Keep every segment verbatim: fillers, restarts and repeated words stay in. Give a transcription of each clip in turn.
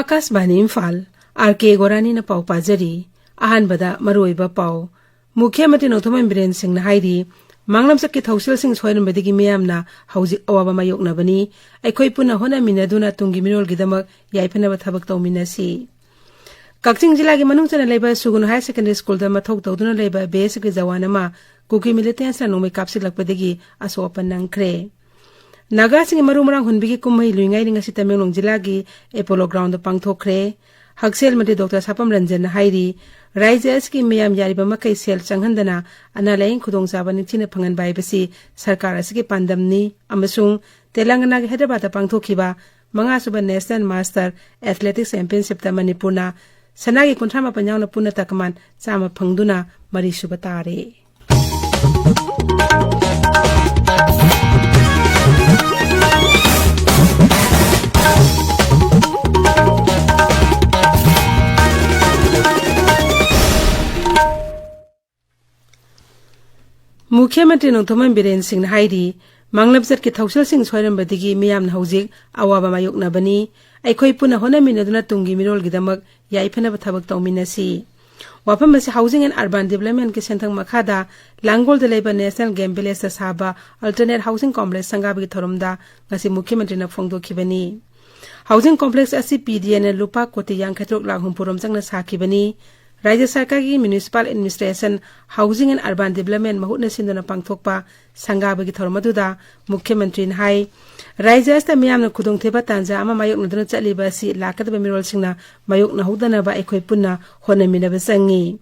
ꯑꯥꯀꯥꯁꯕꯥꯅꯤ Imphal, R ꯀꯦ ꯒꯣꯔꯥꯅꯤꯅ ꯄꯥꯎ ꯄꯥꯖꯔꯤ꯫ ꯑꯍꯥꯟꯕꯗ ꯃꯔꯨꯑꯣꯏꯕ ꯄꯥꯎ꯫ ꯃꯨꯈ꯭ꯌ ꯃꯟꯇ꯭ꯔꯤ ꯅꯣꯡꯊꯣꯝꯕꯝ ꯕꯤꯔꯦꯟ ꯁꯤꯡꯅ ꯍꯥꯏꯔꯤ, ꯃꯥꯡꯂꯝꯆꯠꯀꯤ ꯊꯧꯁꯤꯜꯁꯤꯡ ꯁꯣꯏꯔꯝꯕꯗꯒꯤ ꯃꯤꯌꯥꯝꯅ ꯍꯧꯖꯤꯛ ꯑꯋꯥꯕ ꯃꯥꯌꯣꯛꯅꯕꯅꯤ꯫ ꯑꯩꯈꯣꯏ ꯄꯨꯟꯅ ꯍꯣꯠꯅꯃꯤꯟꯅꯗꯨꯅ ꯇꯨꯡꯒꯤ ꯃꯤꯔꯣꯜꯒꯤꯗꯃꯛ ꯌꯥꯏꯐꯅꯕ ꯊꯕꯛ ꯇꯧꯃꯤꯟꯅꯁꯤ꯫ ꯀꯛꯆꯤꯡ ꯖꯤꯂꯥꯒꯤ ꯃꯅꯨꯡ ꯆꯟꯅ ꯂꯩꯕ ꯁꯨꯒꯨꯅꯨ ꯍꯥꯌꯔ ꯁꯦꯀꯦꯟꯗꯔꯤ ꯁ꯭ꯀꯨꯜꯗ ꯃꯊꯧ ꯇꯧꯗꯨꯅ ꯂꯩꯕ ꯕꯤ ꯑꯦꯁ ꯑꯦꯐꯀꯤ ꯖꯋꯥꯟ ꯑꯃ ꯀꯨꯀꯤ ꯃꯤꯂꯤꯇꯦꯟꯁꯅ ꯅꯣꯡꯃꯩ ꯀꯥꯞꯁꯤꯜꯂꯛꯄꯗꯒꯤ ꯑꯁꯣꯛ ꯑꯄꯟ ꯅꯪꯈ꯭ꯔꯦ꯫ ꯅꯥꯒꯥꯁꯤꯡꯒꯤ ꯃꯔꯨ ꯃꯔꯥꯡ ꯍꯨꯟꯕꯒꯤ ꯀꯨꯝꯍꯩ ꯂꯨꯏꯉꯥꯏꯅꯤ ꯉꯁꯤ ꯇꯃꯦꯡꯂꯣꯡ ꯖꯤꯂꯥꯒꯤ ꯑꯦꯄꯣꯂꯣ ꯒ꯭ꯔꯥꯎꯟꯗ ꯄꯥꯡꯊꯣꯛꯈ꯭ꯔꯦ꯫ ꯍꯛꯁꯦꯜ ꯃꯟꯇ꯭ꯔꯤ ꯗꯣꯛꯇꯔ ꯁꯥꯄꯝ ꯔꯟꯖꯟꯅ ꯍꯥꯏꯔꯤ, ꯔꯥꯖ꯭ꯌ ꯑꯁꯤꯒꯤ ꯃꯤꯌꯥꯝ ꯌꯥꯔꯤꯕ ꯃꯈꯩ ꯁꯦꯜ ꯆꯪꯍꯟꯗꯅ ꯑꯅꯥ ꯂꯥꯌꯦꯡ ꯈꯨꯗꯣꯡꯆꯥꯕ ꯅꯤꯡꯊꯤꯅ ꯐꯪꯍꯟꯕ ꯍꯥꯏꯕꯁꯤ ꯁꯔꯀꯥꯔ ꯑꯁꯤꯒꯤ ꯄꯥꯟꯗꯝꯅꯤ ꯑꯃꯁꯨꯡ ꯇꯦꯂꯪꯒꯅꯥꯒꯤ ꯍꯥꯏꯗ꯭ꯔꯕꯥꯗꯇ ꯄꯥꯡꯊꯣꯛꯈꯤꯕ ꯃꯉꯥꯁꯨꯕ ꯅꯦꯁꯅꯦꯜ ꯃꯥꯁꯇꯔ ꯑꯦꯊꯂꯦꯇꯤꯛꯁ ꯆꯦꯝꯄꯤꯌꯟꯁꯤꯞꯇ ꯃꯅꯤꯄꯨꯔꯅ ꯁꯅꯥꯒꯤ ꯀꯨꯟꯊ꯭ꯔꯥ ꯃꯥꯄꯟ ꯌꯥꯎꯅ ꯄꯨꯟꯅ ꯇꯀꯃꯥꯟ ꯆꯥꯝꯃ ꯐꯪꯗꯨꯅ ꯃꯔꯤꯁꯨꯕ ꯇꯥꯔꯦ꯫ ꯃꯨꯈ꯭ꯌ ꯃꯟꯇ꯭ꯔꯤ ꯅꯣꯡꯊꯣꯝꯕꯝ ꯕꯤꯔꯦꯟ ꯁꯤꯡꯅ ꯍꯥꯏꯔꯤ, ꯃꯥꯡꯂꯝꯆꯠꯀꯤ ꯊꯧꯁꯤꯜꯁꯤꯡ ꯁꯣꯏꯔꯝꯕꯗꯒꯤ ꯃꯤꯌꯥꯝꯅ ꯍꯧꯖꯤꯛ ꯑꯋꯥꯕ ꯃꯥꯌꯣꯛꯅꯕꯅꯤ꯫ ꯑꯩꯈꯣꯏ ꯄꯨꯟꯅ ꯍꯣꯠꯅꯃꯤꯟꯅꯗꯨꯅ ꯇꯨꯡꯒꯤ ꯃꯤꯔꯣꯜꯒꯤꯗꯃꯛ ꯌꯥꯏꯐꯅꯕ ꯊꯕꯛ ꯇꯧꯃꯤꯟꯅꯁꯤ꯫ ꯋꯥꯐꯝ ꯑꯁꯤ ꯍꯥꯎꯁꯤꯡ ꯑꯦꯟ ꯑꯔꯕꯥꯟ ꯗꯤꯕꯂꯞꯃꯦꯟꯠꯀꯤ ꯁꯦꯟꯊꯪ ꯃꯈꯥꯗ ꯂꯥꯡꯒꯣꯜꯗ ꯂꯩꯕ ꯅꯦꯁꯅꯦꯜ ꯒꯦꯝ ꯚꯤꯂꯦꯖꯇ ꯁꯥꯕ ꯑꯜꯇꯔꯅꯦꯠ ꯍꯥꯎꯁꯤꯡ ꯀꯣꯝꯄ꯭ꯂꯦꯛꯁ ꯁꯪꯒꯥꯕꯒꯤ ꯊꯧꯔꯝꯗ ꯉꯁꯤ ꯃꯨꯈ꯭ꯌ ꯃꯟꯇ꯭ꯔꯤꯅ ꯐꯣꯡꯗꯣꯛꯈꯤꯕꯅꯤ꯫ ꯍꯥꯎꯁꯤꯡ ꯀꯣꯝꯄ꯭ꯂꯦꯛꯁ ꯑꯁꯤ ꯄꯤ ꯗꯤ ꯑꯦꯅ ꯂꯨꯄꯥ ꯀꯣꯇꯤ ꯌꯥꯡꯈꯩ ꯇꯔꯨꯛ ꯂꯥꯈ ꯍꯨꯝꯐꯨ ꯔꯣꯝ ꯆꯪꯅ ꯁꯥꯈꯤꯕꯅꯤ꯫ ꯔꯥꯖ꯭ꯌ ꯁꯔꯀꯥꯔꯒꯤ municipal administration, housing and urban development ꯃꯍꯨꯠꯅ ꯁꯤꯟꯗꯨꯅ ꯄꯥꯡꯊꯣꯛꯄ ꯁꯪꯒꯥꯕꯒꯤ ꯊꯧꯔꯝ ꯑꯗꯨꯗ ꯃꯨꯈ꯭ꯌ ꯃꯟꯇ꯭ꯔꯤꯅ ꯍꯥꯏ, ꯔꯥꯖ꯭ꯌ ꯑꯁꯤꯗ ꯃꯤꯌꯥꯝꯅ ꯈꯨꯗꯣꯡꯊꯤꯕ ꯇꯥꯟꯖꯥ ꯑꯃ ꯃꯥꯌꯣꯛꯅꯗꯨꯅ ꯆꯠꯂꯤꯕ ꯑꯁꯤ ꯂꯥꯛꯀꯗꯕ ꯃꯤꯔꯣꯜꯁꯤꯡꯅ ꯃꯥꯌꯣꯛꯅꯍꯧꯗꯅꯕ ꯑꯩꯈꯣꯏ ꯄꯨꯟꯅ ꯍꯣꯠꯅꯃꯤꯟꯅꯕ ꯆꯪꯏ꯫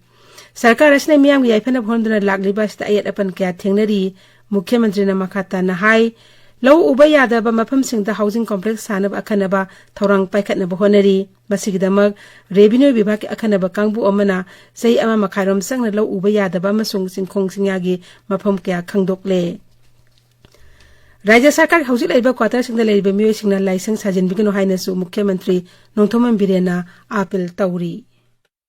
ꯁꯔꯀꯥꯔ ꯑꯁꯤꯅ ꯃꯤꯌꯥꯝꯒꯤ ꯌꯥꯏꯐꯅꯕ ꯍꯣꯠꯅꯗꯨꯅ ꯂꯥꯛꯂꯤꯕ ꯑꯁꯤꯗ ꯑꯌꯦꯠ ꯑꯄꯟ ꯀꯌꯥ ꯊꯦꯡꯅꯔꯤ꯫ ꯃꯨꯈ꯭ꯌ ꯃꯟꯇ꯭ꯔꯤꯅ ꯃꯈꯥ ꯇꯥꯅ ꯍꯥꯏ, ꯂꯧ ꯎꯕ ꯌꯥꯗꯕ ꯃꯐꯝꯁꯤꯡꯗ ꯍꯥꯎꯁꯤꯡ ꯀꯣꯝꯄ꯭ꯂꯦꯛꯁ ꯁꯥꯅꯕ ꯑꯈꯟꯅꯕ ꯊꯧꯔꯥꯡ ꯄꯥꯏꯈꯠꯅꯕ ꯍꯣꯠꯅꯔꯤ꯫ ꯃꯁꯤꯒꯤꯗꯃꯛ ꯔꯦꯚꯤꯅ꯭ꯌꯨ ꯕꯤꯚꯥꯒꯀꯤ ꯑꯈꯟꯅꯕ ꯀꯥꯡꯕꯨ ꯑꯃꯅ ꯆꯍꯤ ꯑꯃ ꯃꯈꯥꯏꯔꯣꯝ ꯆꯪꯅ ꯂꯧ ꯎꯕ ꯌꯥꯗꯕ ꯑꯃꯁꯨꯡ ꯆꯤꯡꯈꯣꯡ ꯆꯤꯡꯌꯥꯒꯤ ꯃꯐꯝ ꯀꯌꯥ ꯈꯪꯗꯣꯛꯂꯦ꯫ ꯔꯥꯖ꯭ꯌ ꯁꯔꯀꯥꯔꯒꯤ ꯍꯧꯖꯤꯛ ꯂꯩꯔꯤꯕ ꯀ꯭ꯋꯥꯇꯔꯁꯤꯡꯗ ꯂꯩꯔꯤꯕ ꯃꯤꯑꯣꯏꯁꯤꯡꯅ ꯂꯥꯏꯁꯪ ꯁꯥꯖꯤꯟꯕꯤꯒꯅꯨ ꯍꯥꯏꯅꯁꯨ ꯃꯨꯈ꯭ꯌ ꯃꯟꯇ꯭ꯔꯤ ꯅꯣꯡꯊꯣꯝꯕꯝ ꯕꯤꯔꯦꯟꯅ ꯑꯥꯄꯤꯜ ꯇꯧꯔꯤ꯫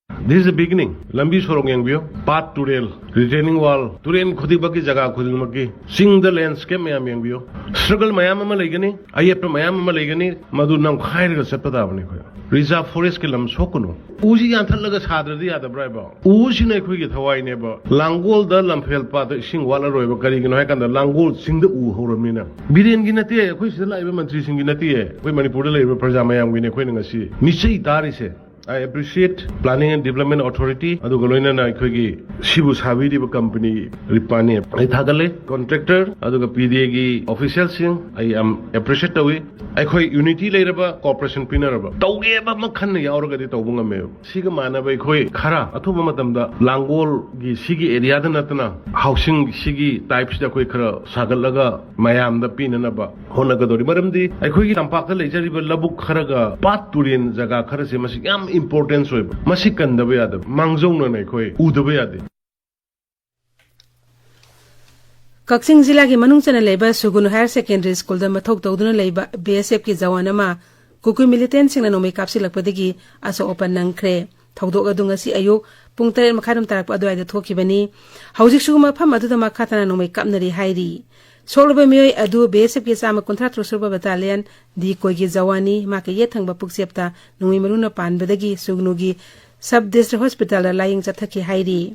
This is the beginning. ꯂꯝꯕꯤ ꯁꯣꯔꯣꯛ ꯌꯦꯡꯕꯤꯌꯨ, ꯄꯥꯠ, ꯇꯨꯔꯦꯜ, retaining wall, ꯇꯨꯔꯦꯜ ꯈꯨꯗꯤꯡꯃꯛꯀꯤ, ꯖꯒꯥ ꯈꯨꯗꯤꯡꯃꯛꯀꯤ, ꯆꯤꯡꯗ landscape ꯃꯌꯥꯝ ꯌꯦꯡꯕꯤꯌꯨ꯫ Struggle ꯃꯌꯥꯝ ꯑꯃ ꯂꯩꯒꯅꯤ, ꯑꯌꯦꯠꯄ ꯃꯌꯥꯝ ꯑꯃ ꯂꯩꯒꯅꯤ, ꯃꯗꯨ ꯅꯝꯈꯥꯏꯔꯒ ꯆꯠꯄ ꯇꯥꯕꯅꯤ ꯑꯩꯈꯣꯏ꯫ Reserve forestꯀꯤ ꯂꯝ ꯁꯣꯛꯀꯅꯨ꯫ ꯎꯁꯤ ꯌꯥꯟꯊꯠꯂꯒ ꯁꯥꯗ꯭ꯔꯗꯤ ꯌꯥꯗꯕ꯭ꯔꯥ ꯍꯥꯏꯕ? ꯎꯁꯤꯅ ꯑꯩꯈꯣꯏꯒꯤ ꯊꯋꯥꯏꯅꯦꯕ꯫ ꯂꯥꯡꯒꯣꯜꯗ ꯂꯝꯐꯦꯜ ꯄꯥꯠꯇ ꯏꯁꯤꯡ ꯋꯥꯠꯂꯔꯣꯏꯕ꯫ ꯀꯔꯤꯒꯤꯅꯣ ꯍꯥꯏꯀꯥꯟꯗ ꯂꯥꯡꯒꯣꯜ ꯆꯤꯡꯗ ꯎ ꯍꯧꯔꯕꯅꯤꯅ꯫ ꯕꯤꯔꯦꯟꯒꯤ ꯅꯠꯇꯦ, ꯑꯩꯈꯣꯏ ꯁꯤꯗ ꯂꯥꯛꯏꯕ ꯃꯟꯇ꯭ꯔꯤꯁꯤꯡꯒꯤ ꯅꯠꯇꯦ, ꯑꯩꯈꯣꯏ ꯃꯅꯤꯄꯨꯔꯗ ꯂꯩꯔꯤꯕ ꯄ꯭ꯔꯖꯥ ꯃꯌꯥꯝꯒꯤꯅꯤ ꯑꯩꯈꯣꯏꯅ ꯉꯁꯤ ꯃꯤꯆꯩ ꯇꯥꯔꯤꯁꯦ꯫ I appreciate Planning and Development Authority ꯑꯗꯨꯒ ꯂꯣꯏꯅꯅ ꯑꯩꯈꯣꯏꯒꯤ ꯁꯤꯕꯨ ꯁꯥꯕꯤꯔꯤꯕ company ꯔꯤꯄꯥꯅꯤ ꯑꯩ ꯊꯥꯒꯠꯂꯦ꯫ Contractor ꯑꯗꯨꯒ PDAꯒꯤ officialꯁꯤꯡ ꯑꯩ ꯌꯥꯝ appreciate ꯇꯧꯏ꯫ ꯑꯩꯈꯣꯏ unity ꯂꯩꯔꯕ, cooperation ꯄꯤꯅꯔꯕ, ꯇꯧꯒꯦꯕ ꯑꯃ ꯈꯟꯅ ꯌꯥꯎꯔꯒꯗꯤ ꯇꯧꯕ ꯉꯝꯃꯦꯕ꯫ ꯁꯤꯒ ꯃꯥꯟꯅꯕ ꯑꯩꯈꯣꯏ ꯈꯔ ꯑꯊꯨꯕ ꯃꯇꯝꯗ ꯂꯥꯡꯒꯣꯜꯒꯤ ꯁꯤꯒꯤ areaꯗ ꯅꯠꯇꯅ housing ꯁꯤꯒꯤ typeꯁꯤꯗ ꯑꯩꯈꯣꯏ ꯈꯔ ꯁꯥꯒꯠꯂꯒ ꯃꯌꯥꯝꯗ ꯄꯤꯅꯅꯕ ꯍꯣꯠꯅꯒꯗꯧꯔꯤ꯫ ꯃꯔꯝꯗꯤ ꯑꯩꯈꯣꯏꯒꯤ ꯇꯝꯄꯥꯛꯇ ꯂꯩꯖꯔꯤꯕ ꯂꯧꯕꯨꯛ ꯈꯔꯒ ꯄꯥꯠ ꯇꯨꯔꯦꯟ ꯖꯒꯥ ꯈꯔꯁꯦ ꯃꯁꯤ ꯌꯥꯝ importance ꯑꯣꯏꯕ, ꯃꯁꯤ ꯀꯟꯗꯕ ꯌꯥꯗꯕ, ꯃꯥꯡꯖꯧꯅꯅ ꯑꯩꯈꯣꯏ ꯎꯗꯕ ꯌꯥꯗꯦ꯫ ꯀꯛꯆꯤꯡ ꯖꯤꯂꯥꯒꯤ ꯃꯅꯨꯡ ꯆꯟꯅ ꯂꯩꯕ ꯁꯨꯒꯨꯅꯨ Higher Secondary Schoolꯗ ꯃꯊꯧ ꯇꯧꯗꯨꯅ ꯂꯩꯕ BSFꯀꯤ ꯖꯋꯥꯟ ꯑꯃ ꯀꯨꯀꯤ militantꯁꯤꯡꯅ ꯅꯣꯡꯃꯩ ꯀꯥꯞꯁꯤꯜꯂꯛꯄꯗꯒꯤ ꯑꯁꯣꯛ ꯑꯄꯟ ꯅꯪꯈ꯭ꯔꯦ꯫ ꯊꯧꯗꯣꯛ ꯑꯗꯨ ꯉꯁꯤ ꯑꯌꯨꯛ ꯄꯨꯡ ꯇꯔꯦꯠ ꯃꯈꯥꯏꯔꯣꯝ ꯇꯥꯔꯛꯄ ꯑꯗꯨꯋꯥꯏꯗ ꯊꯣꯛꯈꯤꯕꯅꯤ꯫ ꯍꯧꯖꯤꯛꯁꯨ ꯃꯐꯝ ꯑꯗꯨꯗ ꯃꯈꯥ ꯇꯥꯅ ꯅꯣꯡꯃꯩ ꯀꯥꯞꯅꯔꯤ ꯍꯥꯏꯔꯤ꯫ ꯁꯣꯛꯂꯕ ꯃꯤꯑꯣꯏ ꯑꯗꯨ BSFꯀꯤ ꯆꯥꯝꯃ ꯀꯨꯟꯊ꯭ꯔꯥ ꯇꯔꯨꯛ ꯁꯨꯕ battalion ꯗꯤꯀꯣꯏꯒꯤ ꯖꯋꯥꯟꯅꯤ꯫ ꯃꯍꯥꯛꯀꯤ ꯌꯦꯠ ꯊꯪꯕ ꯄꯨꯛꯆꯦꯞꯇ ꯅꯣꯡꯃꯩ ꯃꯔꯨꯅ ꯄꯥꯟꯕꯗꯒꯤ ꯁꯨꯒꯅꯨꯒꯤ sub district hospitalꯗ ꯂꯥꯌꯦꯡ ꯆꯠꯊꯈꯤ ꯍꯥꯏꯔꯤ꯫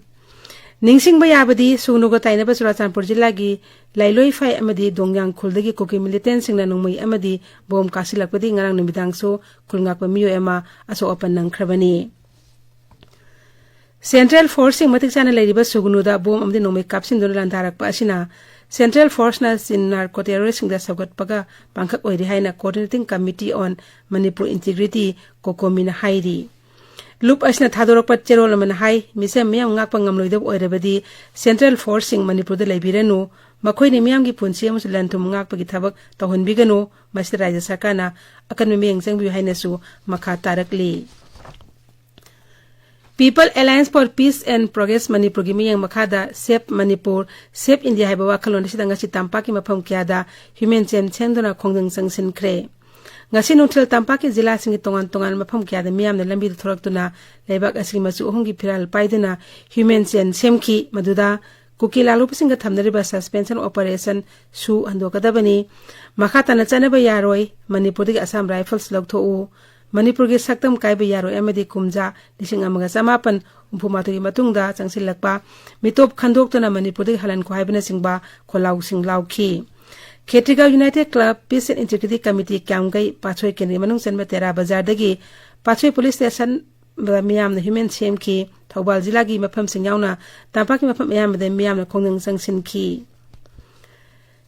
ꯅꯤꯡꯁꯤꯡꯕ ꯌꯥꯕꯗꯤ, ꯁꯨꯒꯅꯨꯒ ꯇꯥꯏꯅꯕ ꯆꯨꯔꯥꯆꯥꯟꯄꯨꯔ ꯖꯤꯂꯥꯒꯤ ꯂꯥꯏꯂꯣꯏꯐꯥꯏ ꯑꯃꯗꯤ ꯗꯣꯡꯌꯥꯡꯈꯨꯜꯗꯒꯤ ꯀꯨꯀꯤ militantꯁꯤꯡꯅ ꯅꯣꯡꯃꯩ ꯑꯃꯗꯤ ꯕꯣꯝ ꯀꯥꯞꯁꯤꯜꯂꯛꯄꯗꯒꯤ ꯉꯔꯥꯡ ꯅꯨꯃꯤꯗꯥꯡꯁꯨ ꯈꯨꯜ ꯉꯥꯛꯄ ꯃꯤꯑꯣꯏ ꯑꯃ ꯑꯁꯣꯛ ꯑꯄꯟ ꯅꯪꯈ꯭ꯔꯕꯅꯤ꯫ Central Forceꯁꯤꯡ ꯃꯇꯤꯛ ꯆꯥꯅ ꯂꯩꯔꯤꯕ ꯁꯨꯒꯅꯨꯗ ꯕꯣꯝ ꯑꯃꯗꯤ ꯅꯣꯡꯃꯩ ꯀꯥꯞꯁꯤꯟꯗꯨꯅ ꯂꯥꯟꯗꯥꯔꯛꯄ ꯑꯁꯤꯅ Central Forceꯅ ꯆꯤꯟ narco terroristꯁꯤꯡꯗ ꯁꯧꯒꯠꯄꯒ ꯄꯥꯡꯈꯛ ꯑꯣꯏꯔꯤ ꯍꯥꯏꯅ Coordinating Committee on Manipur Integrity, COCOMIꯅ ꯍꯥꯏꯔꯤ꯫ ꯂꯨꯞ ꯑꯁꯤꯅ ꯊꯥꯗꯣꯔꯛꯄ ꯆꯦꯔꯣꯜ ꯑꯃꯅ ꯍꯥꯏ, ꯃꯤꯆꯝ ꯃꯤꯌꯥꯝ ꯉꯥꯛꯄ ꯉꯝꯂꯣꯏꯗꯕ ꯑꯣꯏꯔꯕꯗꯤ Central Forceꯁꯤꯡ ꯃꯅꯤꯄꯨꯔꯗ ꯂꯩꯕꯤꯔꯅꯨ, ꯃꯈꯣꯏꯅ ꯃꯤꯌꯥꯝꯒꯤ ꯄꯨꯟꯁꯤ ꯑꯃꯁꯨꯡ ꯂꯟ ꯊꯨꯝ ꯉꯥꯛꯄꯒꯤ ꯊꯕꯛ ꯇꯧꯍꯟꯕꯤꯒꯅꯨ, ꯃꯁꯤꯗ ꯔꯥꯖ꯭ꯌ ꯁꯔꯀꯥꯔꯅ ꯑꯀꯟꯕ ꯃꯤꯠꯌꯦꯡ ꯆꯪꯕꯤꯌꯨ ꯍꯥꯏꯅꯁꯨ ꯃꯈꯥ ꯇꯥꯔꯛꯂꯤ꯫ People Alliance for Peace and Progress ꯃꯅꯤꯄꯨꯔꯒꯤ ꯃꯤꯠꯌꯦꯡ ꯃꯈꯥꯗ Save Manipur, Save India ꯍꯥꯏꯕ ꯋꯥꯈꯜꯂꯣꯟ ꯑꯁꯤꯗ ꯉꯁꯤ ꯇꯝꯄꯥꯛꯀꯤ ꯃꯐꯝ ꯀꯌꯥꯗ human chain ꯁꯦꯝꯗꯨꯅ ꯈꯣꯡꯖꯪ ꯆꯪꯁꯤꯟꯈ꯭ꯔꯦ꯫ ꯉꯁꯤ ꯅꯨꯡꯊꯤꯜ ꯇꯝꯄꯥꯛꯀꯤ ꯖꯤꯂꯥꯁꯤꯡꯒꯤ ꯇꯣꯉꯥꯟ ꯇꯣꯉꯥꯟꯕ ꯃꯐꯝ ꯀꯌꯥꯗ ꯃꯤꯌꯥꯝꯅ ꯂꯝꯕꯤꯗ ꯊꯣꯔꯛꯇꯨꯅ ꯂꯩꯕꯥꯛ ꯑꯁꯤꯒꯤ ꯃꯆꯨ ꯑꯍꯨꯝꯒꯤ ꯐꯤꯔꯥꯜ ꯄꯥꯏꯗꯨꯅ ꯍ꯭ꯌꯨꯃꯦꯟ ꯆꯦꯟ ꯁꯦꯝꯈꯤ, ꯃꯗꯨꯗ ꯀꯨꯀꯤ ꯂꯥꯂꯣꯛꯄꯁꯤꯡꯒ ꯊꯝꯅꯔꯤꯕ suspension operation ꯁꯨ ꯍꯟꯗꯣꯛꯀꯗꯕꯅꯤ꯫ ꯃꯈꯥ ꯇꯥꯅ ꯆꯠꯅꯕ ꯌꯥꯔꯣꯏ꯫ ꯃꯅꯤꯄꯨꯔꯗꯒꯤ ꯑꯁꯥꯝ ꯔꯥꯏꯐꯜꯁ ꯂꯧꯊꯣꯛꯎ꯫ ꯃꯅꯤꯄꯨꯔꯒꯤ ꯁꯛꯇꯝ ꯀꯥꯏꯕ ꯌꯥꯔꯣꯏ ꯑꯃꯗꯤ ꯀꯨꯝꯖꯥ ꯂꯤꯁꯤꯡ ꯑꯃꯒ ꯆꯃꯥꯄꯟ ꯍꯨꯝꯐꯨ ꯃꯥꯊꯣꯏꯒꯤ ꯃꯇꯨꯡꯗ ꯆꯪꯁꯤꯜꯂꯛꯄ ꯃꯤꯇꯣꯞ ꯈꯟꯗꯣꯛꯇꯨꯅ ꯃꯅꯤꯄꯨꯔꯗꯒꯤ ꯍꯜꯍꯟꯈꯣ ꯍꯥꯏꯕꯅꯆꯤꯡꯕ ꯈꯣꯜꯂꯥꯎꯁꯤꯡ ꯂꯥꯎꯈꯤ꯫ ꯈꯦꯇ꯭ꯔꯤꯒꯥꯎ United Club Peace and Integrity Committee ꯀ꯭ꯌꯥꯝꯒꯩ ꯄꯥꯠꯁꯣꯏ ꯀꯦꯟꯗ꯭ꯔꯒꯤ ꯃꯅꯨꯡ ꯆꯟꯕ ꯇꯦꯔꯥ ꯕꯖꯥꯔꯗꯒꯤ ꯄꯥꯠꯁꯣꯏ ꯄꯨꯂꯤꯁ ꯁ꯭ꯇꯦꯁꯟꯗ ꯃꯤꯌꯥꯝꯅ ꯍ꯭ꯌꯨꯃꯦꯟ ꯁꯦꯝꯈꯤ꯫ ꯊꯧꯕꯥꯜ ꯖꯤꯂꯥꯒꯤ ꯃꯐꯝꯁꯤꯡ ꯌꯥꯎꯅ ꯇꯝꯄꯥꯛꯀꯤ ꯃꯐꯝ ꯑꯌꯥꯝꯕꯗ ꯃꯤꯌꯥꯝꯅ ꯈꯣꯡꯖꯪ ꯆꯪꯁꯤꯟꯈꯤ꯫